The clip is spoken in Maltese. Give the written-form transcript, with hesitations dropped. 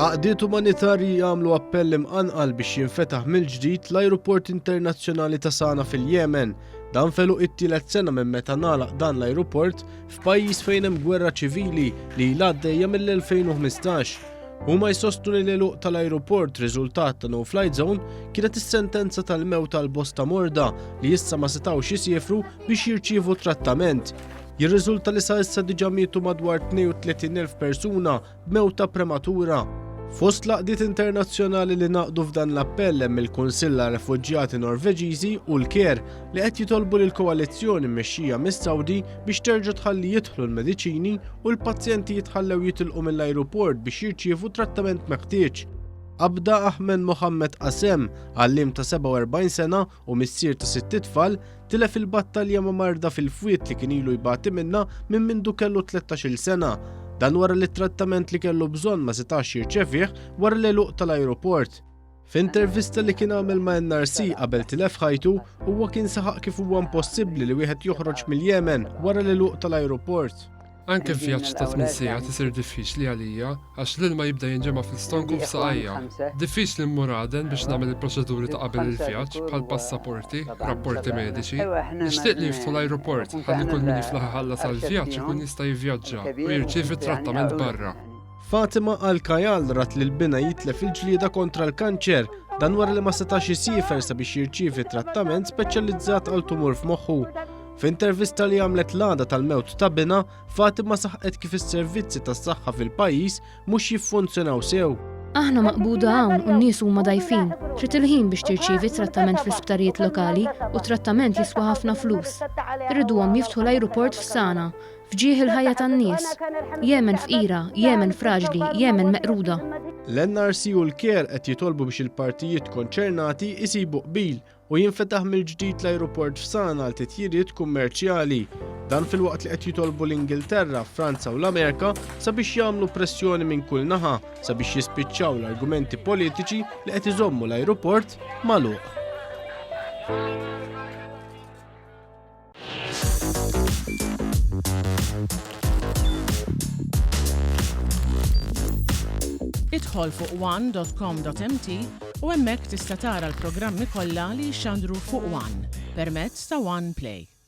Għaqdiet umanitarji għamlu appell imqanqal biex jinfetaħ mill-ġdid l-ajruport internazzjonali ta' Sana fil-Jemen. Dan felu it-tielet sena minn meta ngħalaq dan l-ajruport f'pajjiż fejn hemm gwerra ċivili li ilha għaddejja mill-2015. Huma jsostnu li l-għeluq tal-ajruport riżultat ta' no-flight zone kienet is-sentenza tal-mewt għal bosta morda li issa ma setgħux jisiefru biex jirċievu trattament. Jirriżulta li sa issa diġà mietu madwar 32,000 persuna b'mewta prematura. Fost l-għaqdiet internazzjonali li ngħaqdu f'dan l-appell hemm il-Kunsill għar-Refuġjati Norveġiżi u l-CARE li qed jitolbu lill-koalizzjoni mmexxija mis-Sawdi biex terġa' tħalli jidħlu l-mediċini u l-pazjenti jitħallew jitilqu mill-ajruport biex jirċievu t-trattament meħtieġ. Abda Ahmed Mohammed Qasem, għalliem ta' 47 sena u missier ta' sitt itfal, tilef il-battalja ma' marda fil-fwied li kien ilu jbati minnha minn mindu kellu 13-il sena. Dan wara li t-trattament li kellu bżonn ma setax jirċevih wara l-għeluq tal-ajruport. F'intervista li kien għamel ma' NRC qabel tilef ħajtu, huwa kien saħaq kif huwa impossibbli li wieħed joħroġ mill-Jemen wara l-għeluq tal-ajruport. Anke vjaġġ ta' tminn sigħat isir diffiċli għalija għax l-ilma jibda jinġema' fl-istonku u f'saqajja. Diffiċli mmur Aden biex nagħmel il-proċeduri ta' qabel il-vjaġġ bħal passaporti, rapporti mediċi. Nixtieq li jiftħu l-ajruport ħalli kull min jiflaħ iħallas għall-vjaġġ ikun jista' jivvjaġġa u jirċievi t-trattament barra. Fatima Al-Kayal rat lil binha jitlef il-ġlieda kontra l-kanċer, dan wara li ma setax isiefer sabiex jirċievi trattament speċjalizzat għal tumur f'moħħu. F'intervista li għamlet l-għada tal-mewt ta' binha, Fatima saħqet kif is-servizzi tas-saħħa fil-pajjiż mhux jiffunzjonaw sew. Aħna maqbuda hawn u n-nies huma dgħajfin. Trid il-ħin biex tirċievi trattament fl-isptarijiet lokali u t-trattament jiswa ħafna flus. Irriduhom jiftħu l-ajruport f'Sana, f'ġieħ il-ħajja tan-nies. Jemen fqira, Jemen fraġli, Jemen meqruda. L-NRC u l-CARE qed jitolbu biex il-partijiet konċernati jsibu qbil u jinfetaħ mill-ġdid l-ajruport f'Sana għal titjiriet kummerċjali. Dan filwaqt li qed jitolbu l-Ingilterra, Franza u l-Amerika sabiex jagħmlu pressjoni minn kull naħa sabiex jispiċċaw l-argumenti politiċi li qed iżommu l-ajruport magħluq. Idħol fuq one.com.mt u hemmhekk tista' tara l-programmi kollha li jixxandru fuq One permezz ta' One Play.